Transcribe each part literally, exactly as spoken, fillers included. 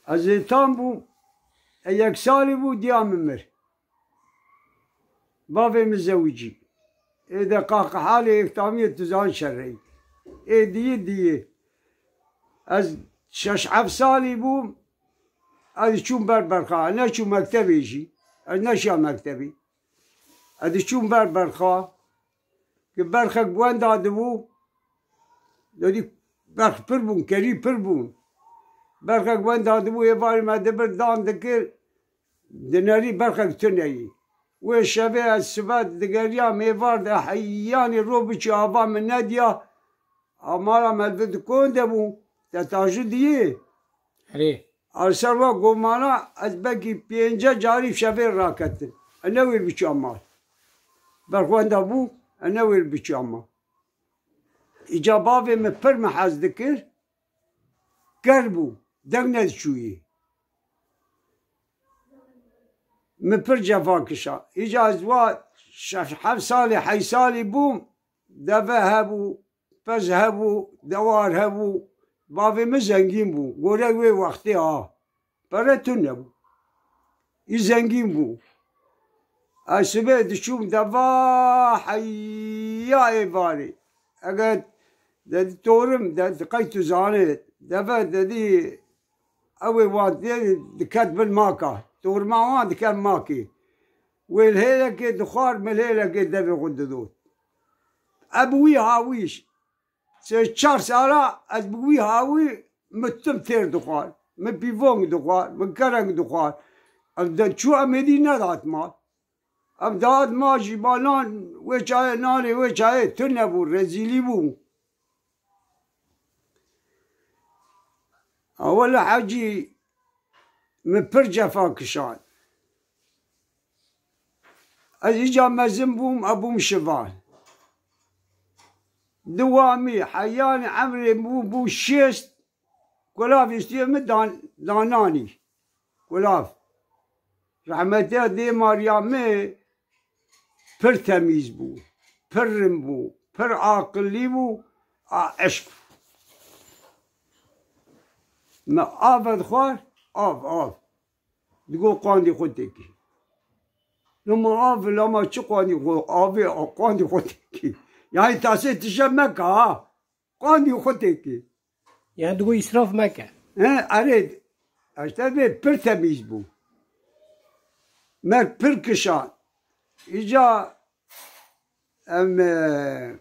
Ez hêtan bûm, e, yek salî bû, diya min mir. Bavê min zewicî. Ê de qaqihalê yektamiyê tu zan şereyî. Ê diyî diyî. Ez şeş heft salî bûm, ez çûm ber berxa. Neçûm mektebê jî. Ez neşiya mektebê. Ez diçûm ber berxa. Ki berxek wenda dibû, dedî berx pir bûn, kerî pir bûn. Berxek wenda dibû, êvarê me dibir dan dikir, dinerî berxek tune yî. Wê şevê ez sibe digeriyam êvar de heyanî ro biçî ava min nediya, amara me di kon de bû, te tajû diyê. Erê. Ar ser wa gomana ez belkî pênce carî şevê raketim. E ne wêr biçûya mal. Berxwenda bû, e ne wêr biçûya mal. Îca bavê min pir min hez dikir, ker bû, deng nediçûyî. Min pir cefa kişa. Îca ez wa şeş heft salî, heyt salî bûm, deve hebû, pez hebû, dewar hebû. Bavê min zengîn bû. Gorek wê wextê a. Pere tune bû. Î zengîn bû. Ez sibê diçûm deva heya êvarê. Eger dedi torim, dedi qey tu zanê, deve dedi ew ê wan tê diket bin maka. Torima wan diket makê. Wê lihêlekê dixwar, min lihêlekê devê xwe didot. E bi wî hawî sê çar sala ez bi wî hawî min tim têr dixwar, min pîvong dixwar, min kereng dixwar. Ev de çû em êdî nedat mal. Ev dihat mal jî ba nan wê çayê, nanê wê çayê tune bû, rezîlî bû. Ewele hecî min pir cefa kişand. Ez îca mezin bûm, e bûm şivan. Diwa min heyanî emrê min bû, bû şêst, kulav îstiye min dan, dananî. Kulav. Rehmetiya dê mariya min pir temîz bû, pir rind bû, pir aqilî bû, a eşq. Me av vedixwar, av, av. Digo qandî xwe têkî. Loma av, loma çi qandî xwe, avê qandî xwe têkî. Yani tasê tije meke ha. Qandî xwe têkî. Yani digo îsraf meke. He, erê, işte vê pir temîz bû. Merg pir kişan. Îca em, e,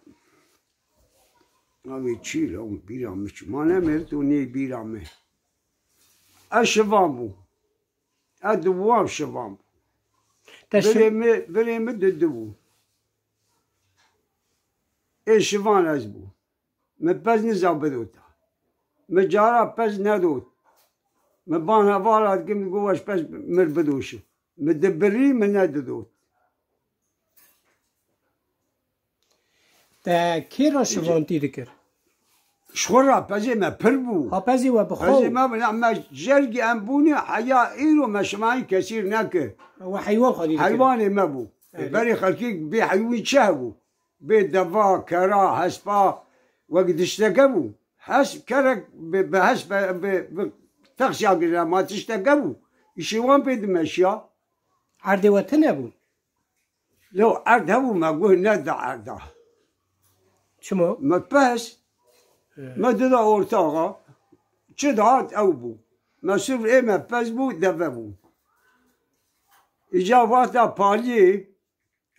avê çî le, bîra min çi? Ma nemêr tu nê bîra min. Ez şivan bû. Ez diwan şivan bû. Te şi- Birê mi, birê mi didi bû. Ê şivan ez bû. Min pez niza bidota. Min cara pez nedot. Min ban hevala dikim, digo weş pez mir bidoşi. Min dibirî, min nedidot. Te kê re şivantî dikir? Ji xwe re pezê me pir bû. Ha, pezê we bi xwe Pezê bû? Me bi, me jergî em bûne, heya îro me şimayî kesîr nekir. We heywan xwedî dikir? Heywanê me bû. Evet. Berê xelkê bê heywan çi hebû? Bê deva, kera, hespa, wek tişteke bû. Hes, kerek bi, bi hes, bi, bi, bi texşa gire, ma tişteke bû. Îşê wan pê dimeşiya. Erdê we tune bû? Lew erd hebû, me guh neda erda. Çima? Me pes, He. Me dida ortaxa, çi dihat ew bû. Me sirf ê me pes bû, deve bû. Îca vata paliyê,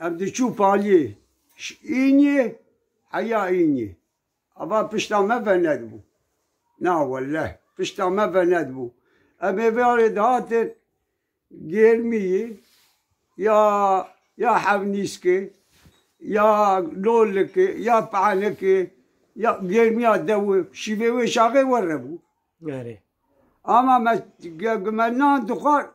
em diçû paliyê. Ş-, îniyê, heya îniyê. Ava pişta me venedibû. Na welleh, pişta me venedibû. Em ê vê arê dihatin, gêrmiyê, ya, ya hevnîskê, ya lolikê, ya panikê, ya gêrmiya dewê, şîvê wê şaxê were bû. Erê. Ama me, ge-, me nan dixwar,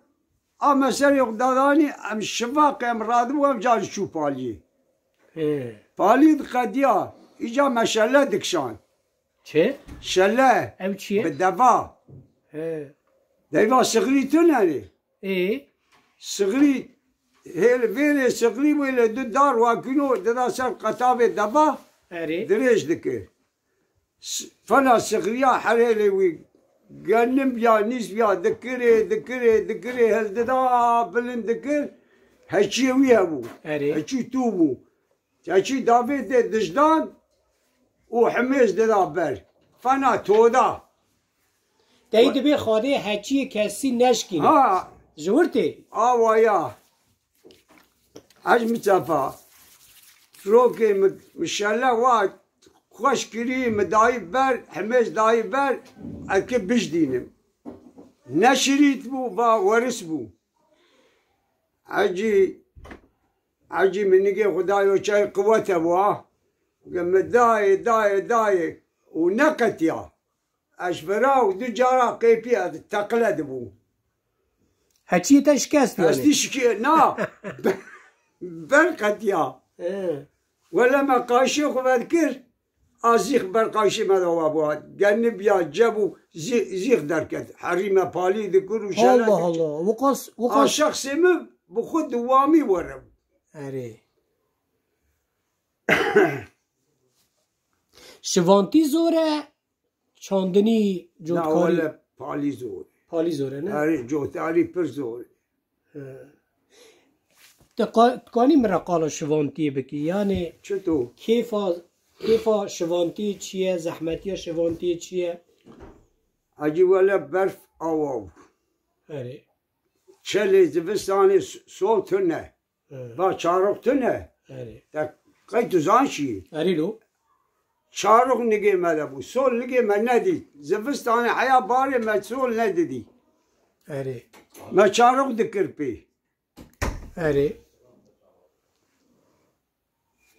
a me serê xwe dadanî, em şivaqê em radibû, em carî çû paliyê. Ê. Palî diqediya, îca me şele dikişand. Çi? Şele. Ew çi ye? Bi deva. He. Deva sixirî tune ne. Ê? Sixirî, hêl-, vêrê sixirî wê lê du dar wakîno dida ser qetavê deva, Erê. Dirêj dikir. S-, fena sixiriya herêlê wî Genim ya nîs ya dikirê, dikirê, dikirê hildida bilind dikir. Heçiyê wî hebû. Erê. Heçî tû bû. Heçî davê tê dijdan û himêz dida ber. Fena toda. Tey dibê xadê heçiyê kesî neşkîne. Ha. Ji wir tê. Awa ya. Hec Mistefa. Rokê mi, mi şele wa xweş kirî, mi dayî ber, himêz dayî ber, ez ki bijdînim. Ne şirît bû, va weris bû. Hecî, Hecî min nigê Xudayo çay qiwete bû, ha. Ge mi dayê, dayê, dayê û neqetiya. Ez vira û du cara qêpî ez teqile dibû. Heçiyê te şikest yani. Hestî şikê, na. Ber qetiya. He. Wele me qaşê xwe vedikir. A zîx ber qaşê me de wa bû. Genib ya cebû zî-, zîx derket. Herî me palî dikir û şele Allah dikir. Allah. Wiqas, wiqas. A şexsê min bi xwe dewamî were. Erê. Şivantî zor e, çandinî, na, cotkarî? Wele palî zor. Palî zor e, ne? Erê, cotkarî pir zor. He. Te qa-, kanî min re qala şivantiyê bikî? Yani çito? Kêfa, kêfa şivantiyê çi ye? Zehmetiya şivantiyê çi ye? Hecî wele berf awa bû. Erê. Çelê zivistanê s-, sol tune. He. Va çarok tune. Erê. Te qey tu zan şî? Erê lo. Çarok nigê me de bû. Sol nigê me nedî. Zivistanê heya barê me sol nedidî. Erê. Me çarok dikir pê. Erê.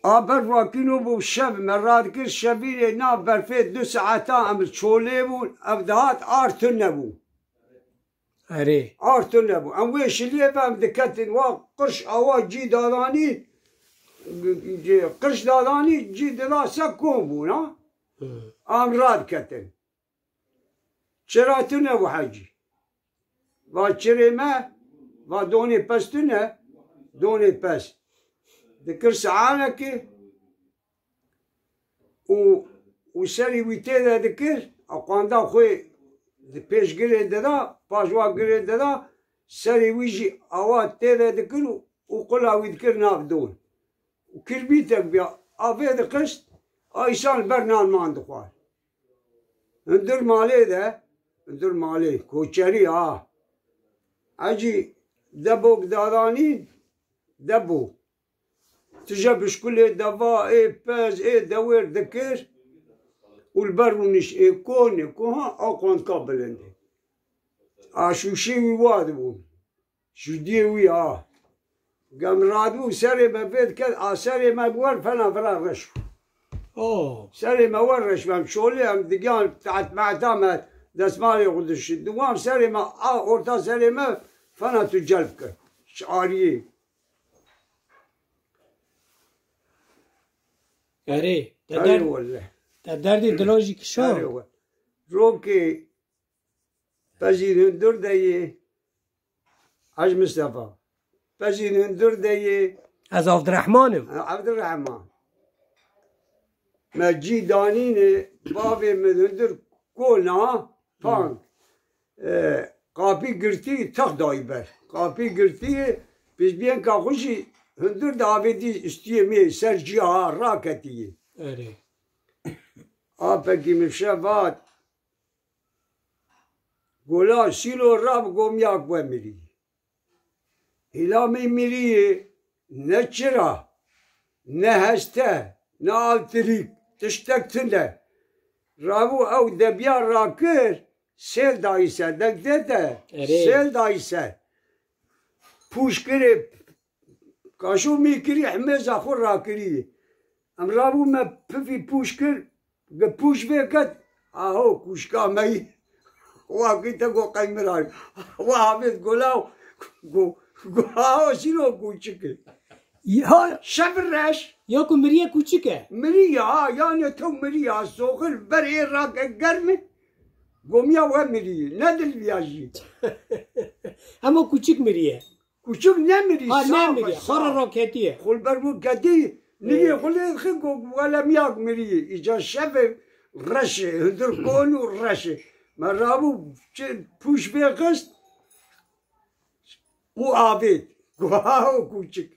A berf wa kîno bû şev me radikir şevîrê nav berfê du saeta em li çolê bûn. Ev dihat ar tune bû. Erê. Ar tune bû. Em wê şiliyê ve em diketin. Wa qirş awa cî dadanî, qirş dadanî cî dila se kom bûn, ha? Hı. Em radiketin. Çira tune bû hecî. Va çirê me, va donê pez tune, donê pez. Dikir saanekê, û, û serî wî tê de dikir, a qanda xwe di pêş girê dida, paş wa girê dida, serê wî jî awa tê de dikir û, û qula wî dikir nav don. Û kirbîtek bîya, avê diqist, a îsan li ber nan man dixwar. Hundir malê de, hundir malê, koçerî ha. Hecî debok dadanî, debo. Tije bişkulê deva, ê pez, ê dewêr dikir û li ber rûnişt, ê konê, koha a qandka bilind. A şûşê wî wa dibû. Şûdiyê wî a. Gem radibû serê me vê diket, a serê me bi wer fena vira reş bû. Oh. Serê me wer reş bû, em şolê em digiyan teht mehta me destmalê xwe dişit. Diwan serê me a orta serê me fena tu celb kir. Şariyê. Erê, te Erê derd-, wele. Te derdê dila jî kişa. Erê we. Rokê pezî hundir de yê. Hec Mistefa. Pezî hundir de yê. Ez Abdurrahman im. Ha, Abdurrahman. Me cî danîne, bavê min hundir kona, pang. E, qapî girtî, tex dayî ber. Qapî girtî, pêşbiyên ka xwe jî hundir de avêtî istiyê me, ser cî ha, raketî. Erê. Apekî min şevat, gola sîlo rab gomya we mirî. Hîlamê miriyê ne çira, ne heste, ne altirîk, tiştek tune. Rabû ew debiya rakir, sêl dayî ser, dengdê te, Erê. Sêl dayî ser. Pûşkirê, kaşo mî kirî, himêza xwe rakirî. Em rabû me pifî pûş kir, Gi pûş vê ket, aho kûşka me yî. Wa kî te go qey min ra. Wa havêt gola, go, go, aho şîno kûçik e. Ya. Şev reş. Ya ku miriye kûçik e. Mirî ya, yanê tew mirî ya, soxir ber ê rake germ e. Gomiya we mirî, ne dilviya jî. Hema kûçik miriye. Kûçik nemirî, Ha, sax e, nemirî, sax. Xwe re raketiye. Xwe li ber wî ketî, nigê Ê. Xwe lê dixin ku welemiyak mirî. Îca şevê reş e, hundir kon û reş e. Me rabû çi pûş bê xist û avêt. Got, "Haho kûçik."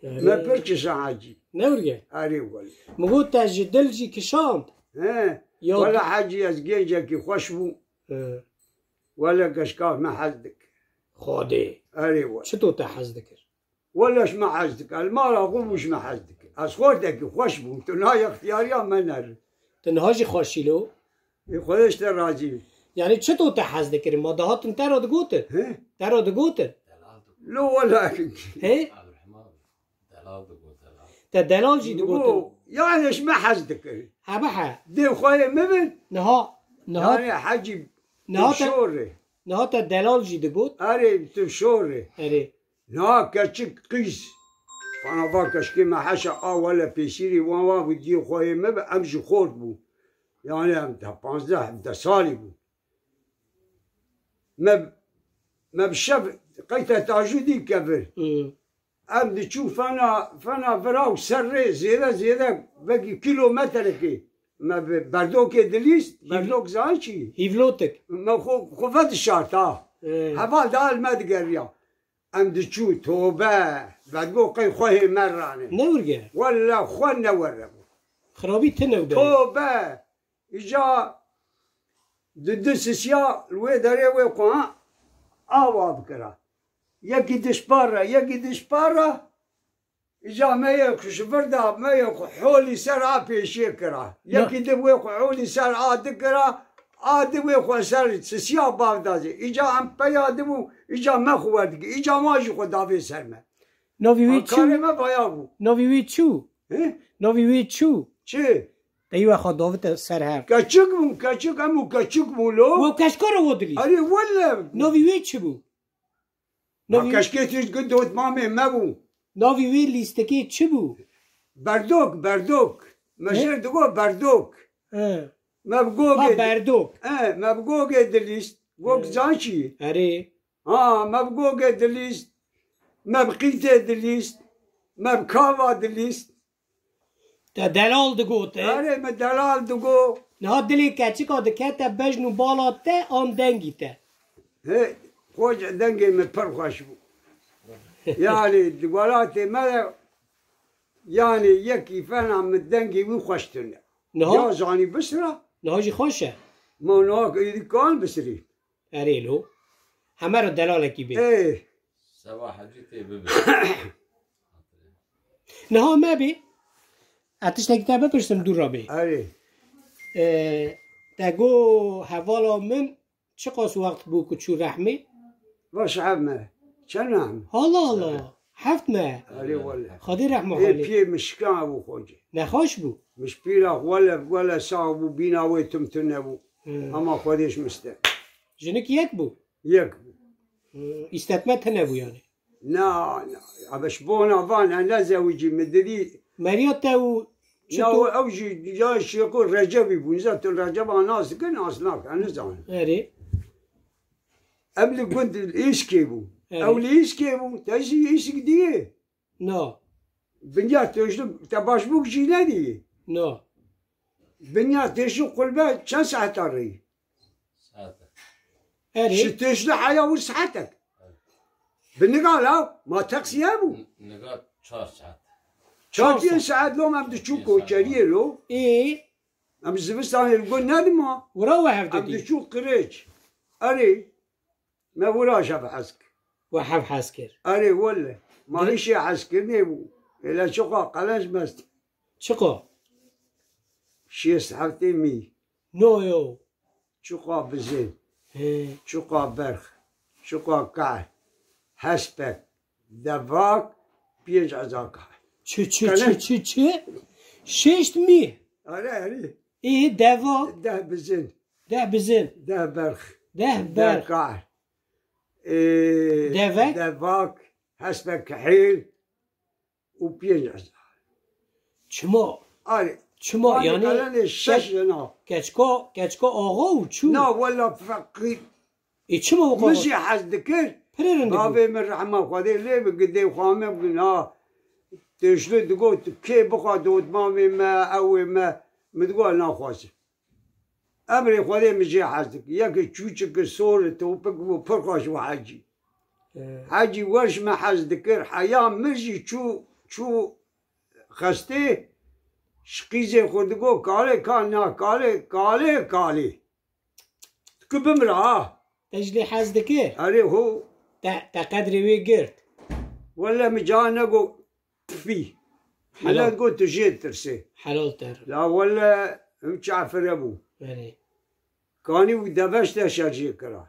Me pir kişa hecî. Ne wurge? Erê wele. Min got te ji dil jî kişand. He. Ya wele hecî ez gencekî xweş bû. He. Wele geşka me hez dikir. Xwedê. Erê wele. Çito te hez dikir? Wele ji me hez dike. Li mala xwe bû ji me hez dike. Ez xortekî xweş bûm. Tu niha yextiyariya me nerin. Tu niha jî xweş î lo? Ê Xwedê ji te razî be. Yanî çito te hez dikirin? Ma dihatin te re digotin? He? Te re digotin? Lo wele. He? Te delal jî digotin? Digo, yanî ji me hez dikir. Hebe he. Dê xweyê min bin. Niha, niha. Yanî hecî niha te, şorê. Niha te delal jî digot? Erê, tu şorê. Erê. Na keçik qîz. Fana va keçikê me heşa a wele pêşîrî wan wa bû diyê xweyê me bi em ji xort bû. Yani em de panzdeh hevdeh salî bû. Me, me bi şev qeyte tajû dî kevir. Hı. Em diçû fena, fena vira û ser rê zêde, zêde vekî kilometrekê. Me bi berdokê dilîst, hîv-, berdok zan çi? Hîvlotik. Me xwe, xwe vedişart ha. Ê. Heval da li me digeriya. Em diçû, tobe, vedgo qey xwe hê me rane. Ne wirge? Wella xwe ne were bû. Xirabî tine bû. Tobe, îca di du sisiya li wê derê wê xwe ha, awa bikira. Yekî dişpar re, yekî dişpar re, îca me yek ji vir da, me yek holî ser a pêşiyê kira. Ya. Yekî di wê xwe holî ser a dikira, a di wê xwe ser sisiya bav da jî. Îca em peya dibû, îca me xwe werdikir. Îca wan jî xwe davê ser me. Navî wî çi? Karê me vaya bû. Navî wî çi? He? Navî wî çi? Çi? Te yî we xwe davite ser hev. Keçik bû, keçik, em û keçik bû lo. We keçka re wo dilî? Erê welle. Navî wî çi bû? Navî... Ma keşkê tu ji dotmamê me bû. Navî wê lîstikê çi bû? Berdok, berdok. Me... Ne? Jêr digo berdok. He. Me bi gogê... Ha, berdok. He, me bi gogê dilîst. Gog... He. Zan çi? Erê. Ha, me bi gogê dilîst. Me bi qîtê dilîst. Me bi kava dilîst. Te delal digote. Erê, me delal digo. Niha dilê keçika dikete bejn û bala te an dengî te? He, xwec dengê min pir xweş bû. Yani di welatê me de, yani yekî fena min dengê wî xweş tune. Niha? Ya zanî bisira. Niha jî xweş e. Ma niha êdî kan bisirî. Erê lo. Heme re delalekî bê. Ê. Seba hecî tê bibe. Niha me bê. Ez tiştekî te bipirsim dû re bê. Erê. Ê, te got hevala min çiqas wext bû ku çû rehmê? Baş hev me. Çend rehme? Hala hala. Heft me. Erê wele. Xwedê rehma halê. Ê piyê min şikan bû xocê. Nexweş bû? Min ji pîra wele, wele sax bû, bîna wê tim tune bû. Hı. Ama Xwedê ji min ste. Jinik yek bû? Yek bû. Hı, îstetme tune bû yani? Na, na. Ebe ji bona van, ez nezewicî, min didî. Meriya te û çi... Ya tu ew jî, ya şêxo Recebî bû. Nizam tu Receba nas dikin, nas nakin, ez nizanim. Erê. Em li gund li Îskê bû. Erê. Ew li Îskê bû, te jî Îsk diyê. Na. Binya têşli, te baş bûk jî nedî. Na. Binya têşli qulbe çend saeta rê? Saete. Erê. Ji têşli heya wir saetek. Bi niga la, ma taksî hebû? N-, niga çar saet. Çar saet. Çar pênc saet lo em diçû koçeriyê lo. Ê. Em zivistanê li gund nedima. Wira we hev didî. Em diçû qirêç. Erê. Me wira ji hev hez kir. We hev hez kir. Erê wele. Ma îşê hezkirinê bû. Êle çiqa qelenc mest. Çiqa? Şêst heftê mî. No yo. Çiqa bizên. He. Çiqa berx. Çiqa kahr. Hespek. Devak. Pênc hezar kahr. Çi, çi, çi, çi, çi? Şêst mî. Erê, erê. Ê, devak. Deh bizên. Deh bizin. Deh berx. Deh berx. Deh kahr. Ê, devek? Devak, hespek kihêl û pênc hezar. Çima? Arê. Çima? Arê, yani qelenê şeş ke-, jina. Keçka, keçka axa û çû? Na, wela feqîr. Ê, çima o qala? Min jî hez dikir. Pir rind bû. Bavê min rehma Xwedê lê bi gidê xwe me bû, na. Têşlê digot, kê bixwe dotmamê me, ew ê me. Min digot, naxwazim. Emrê Xwedê min jê hez dikir. Yekê çûçikî sor, topik bû, pir xweş bû hecî. He. Hecî weş min hez dikir. Heya min jî çû, çû xestê, ji qîzê xwe digot, "Kalê, ka na, kalê, kalê, kalê." Diku bimira ha. Te ji lê hez dikir? Erê ho. Te, te qedrê wê girt? Wele min ca nego pfî. Helal. Min got tu jê tirsê. Helal te. La wele him çafire bû. Erê. Kanî û deveş de şerjê kira.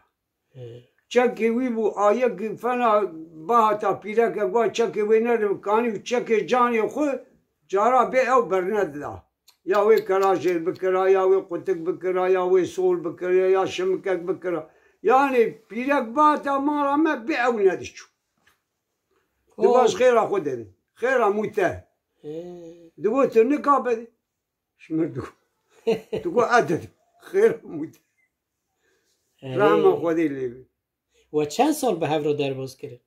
He. Çekê wî bû, a yekî fena bihata pîrekek wa çekê wê nedibe, kanî û çekê canê xwe cara bê ew bernedida. Ya wê kera jêr bikira, ya wê qutik bikira, ya wê sol bikira, ya şimikek bikira. Yanî pîrek bihata mala me bê ew nediçû. Digo ez xêra xwe dedim. Xêra mû te. He. Digo tu nika bedî. Ji min digo. Digo ez dedim. Xêra mû te. Erê. Rehma Xwedê lê be. We çend sal bi hev re derbas kirin?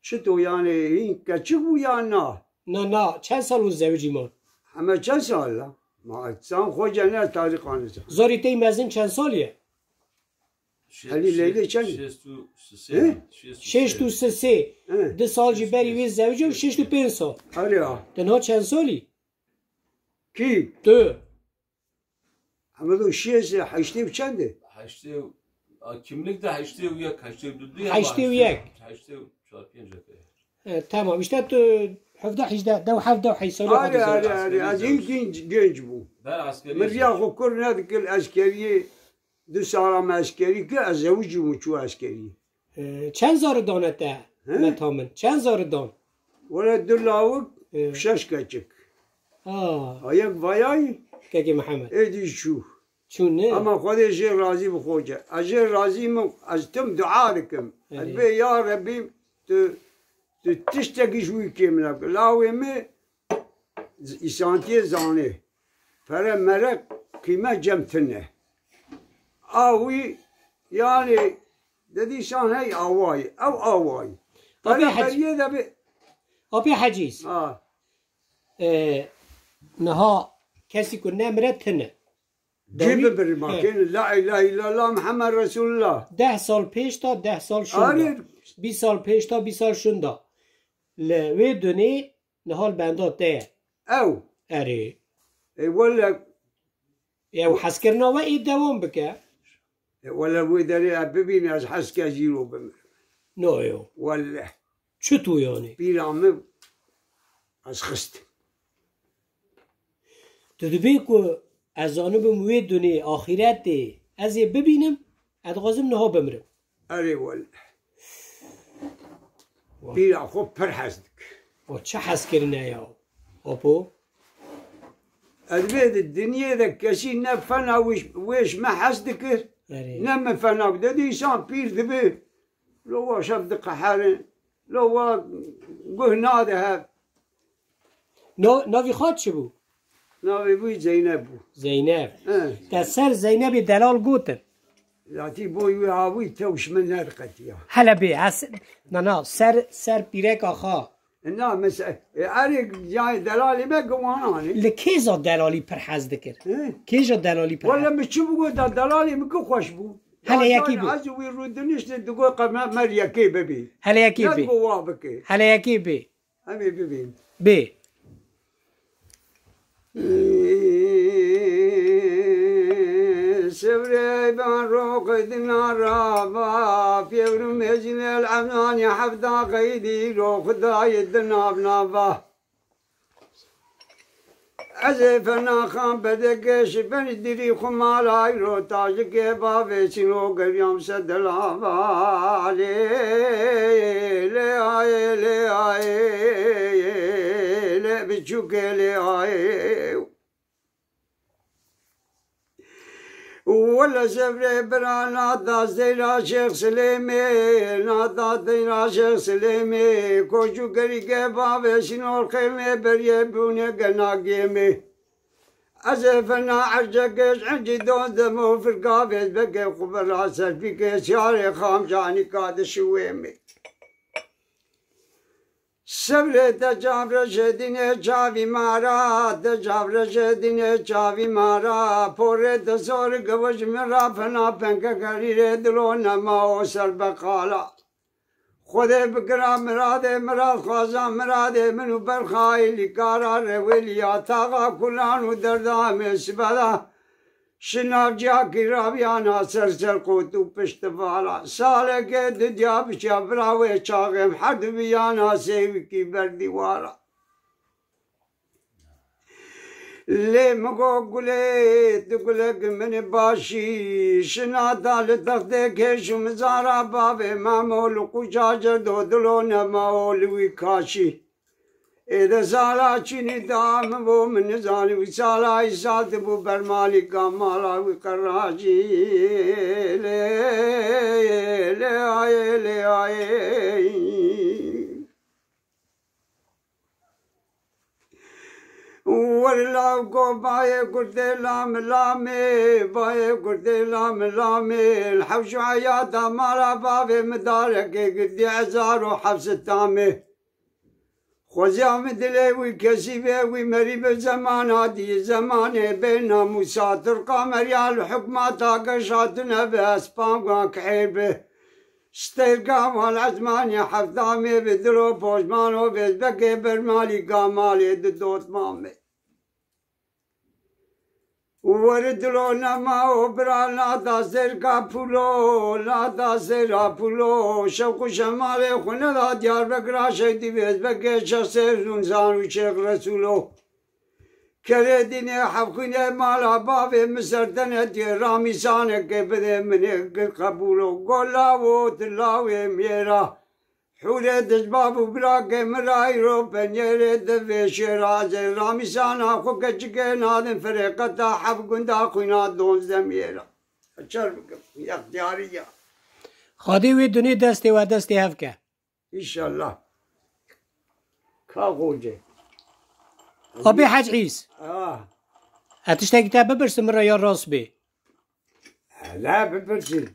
Çito yani hîn keçik bû ya na? Na, na, çend sal hûn zewicî man? Heme çend sal la? Ma san xwe cene tarîxan nizam. Zarî tey mezin çend salî ye? Helî Leylê çend? Şêst û sê. He? Şêst û sê. Şêst û sê. He. Du sal jî berî wê zewicî û şêst û pênc sal. Erê ya. Te niha çend salî? Kî? Tu. Hemedû şêst, heştê û çend e? Heştê û, a, kimlik de heştê û yek, heştê û du diye ama Heştê û yek. Heştê û çar pênc e. E, tamam, işte tu hevdeh, hejdeh, dew hevdeh, heysa Arê, arê, arê, ez hîn genc, genc bû. Ber eskerî Min riya xwe kur nedikir eskeriyê, du sala me eskerî kir, ez zewicî bûm çû eskeriyê. E, çend zaridan e te, He? Meta min? Çend zaridan? Wele du lawik, E. şeş keçik. Ha. A yek vayayî, Kekê Mihemed. êdî çû. Çû ne? Ama Xwedê jê razî bi xwe ce. Ez jê razî me, ez tim dua dikim. Ez Erê. bê ya Rebî, tu, tu tiştekî ji wî kêm neke. Lawê me z-, îsantiyê zanê. Pere mere qîme cem tune. A wî, yani, de dîsan hey awayî, ew awayî. Apê Pere Hec-, beriyê de bi Apê Hecîz. Ha. E, niha kesî ku nemire tune. Cê Dawî-, bibirî he. Makên, la ilahe illallah Muhammed Resulullah. Deh sal pêş ta, deh sal şunda. Arê. Bîst sal pêş ta, bîst sal şunda. Li wê dunê niha li benda te ye. Ew. Erê. Ê wele. Ew hezkirina we ê dewam bike. Ê wele wê derê ez bibînim, ez hez ke zîro bimirim. No yo. Wele. Çi tu yani? Pîra min ez xist. Tu dibê ku ez zanibim wê dunê axîretê ez ê bibînim, ez dixwazim niha bimirim. Erê wele. Wa- Pîra xwe pir hez dikir. Wa çi hezkirine ya? Apo? Ez vê di dinyê de kesî ne fena wêş, wêş me hez dikir, Erê. ne min fena. Dedi, însan pîr dibe, lo wa şev diqeherin, lo wa guh nade hev. No, navî xwe çi bû? Navê wî Zeynep bû. Zeynep. He. Te ser Zeynepê delal gotin. Zatî boy wî havî tewş min nerqetiya. Hele bê, ez, na, na, ser, ser pîrek axa. Na, mes-, e, erê, yani delalê me giwanan e. Li kêza delalî pir hez dikir? He? Kêja delalî pir Wele hez? Min çi bû da delalê min ki xweş bû. Hele Ya yekî can bê. Ez wî rû diniştin digot qe me, mer yekê bibî. Hele yekî Ne bê. digot wa bike. Hele yekî bê. Em ê bibîn. Bê. Sevrê ben roq dina rava, pêvrim mezin el emnani hevda qeydî ro Xudayê di nav nava. Ez ê fena xan bedegeş ben dirî xu malay ro tajike bavê çino geriyam se delava. Lê, lê, ay, lê, ay, lê, biçûkê lê, ay. Wele sevrê bira nada zeyra Şêx Silêmê, nada zeyra Şêx Silêmê, koçû gerîke bavê şînor xêmê beriyê bûne gena gêmê. Ez ê fena ercekêş encî don demo firka vêz beke xu bira serpîkê şarê xam canîka dişiwêmê. Sevrê te cavrejê dînê çavî mara, te cavrejê dînê çavî mara, porê te zor gewij min ra fena penke gerîrê dilo nema o ser beqala. Xwedê bikira miradê, mirad xwaza miradê min û berxayî lîkara rewêliya taxa kulan û derdamê sibeda. Şinav ciyakî raviyana ser ser qot û piştivala. Saleke didiya biçya vira wê çaxêm her du biyana sêwikî ber dîwara. Lê min got gulê, tu gulek min ê başî, şinata li textê kêş û mizara bavê Memo li quca cerdo dilo nema o li wî kaşî. Êde sala çînî da min bo min nizanî wî sala îsal dibû bermalîka mala wî qerajî. Lê, lê ayê, lê ayê. Wer law go bayê kurdê lam lamê, bayê kurdê lam lamê, li hewşa heyata mala bavê midarekê girdî hezar û heft sed tamê. Xweziya min dilê wî kesî be, wî merî be zemana dî, zemanê bê namûsa. Tirka meriya li hikmata geş hatine be, espan wan kihê be. Stêrka wan ezmanî heftamê bi dilo pojmano vêzbekê bermalî gamalê di dotmamê. Û weri dilo nema o bira nada zêrka pûlo, nada zêra pûlo. Şewq û şemalê xwe neda Diyarbekira şeydî vêzbekê Şexsê Zûnzan û Şêx Resûlo. Kerê dînê hevxwînê mala bavê min ser tenetiyê ramîsanekê bidê min ê gir qebûlo. Go lawo tu lawê mêra. Hûrê dijbav û birakê min rayîro penyêrê devê şêra ez ê ramîsana xwe keçikê nadin firêqeta heft gunda xwîna donzdeh mêra. Çer bikim, yextiyarî ya. Xwedê wê dunê destê we destê hev ke. Înşallah. Ka xocê. Abê Hec Îs. Ah. E tiştekî te bipirsim min re ya rast bê. Hele bipirsin.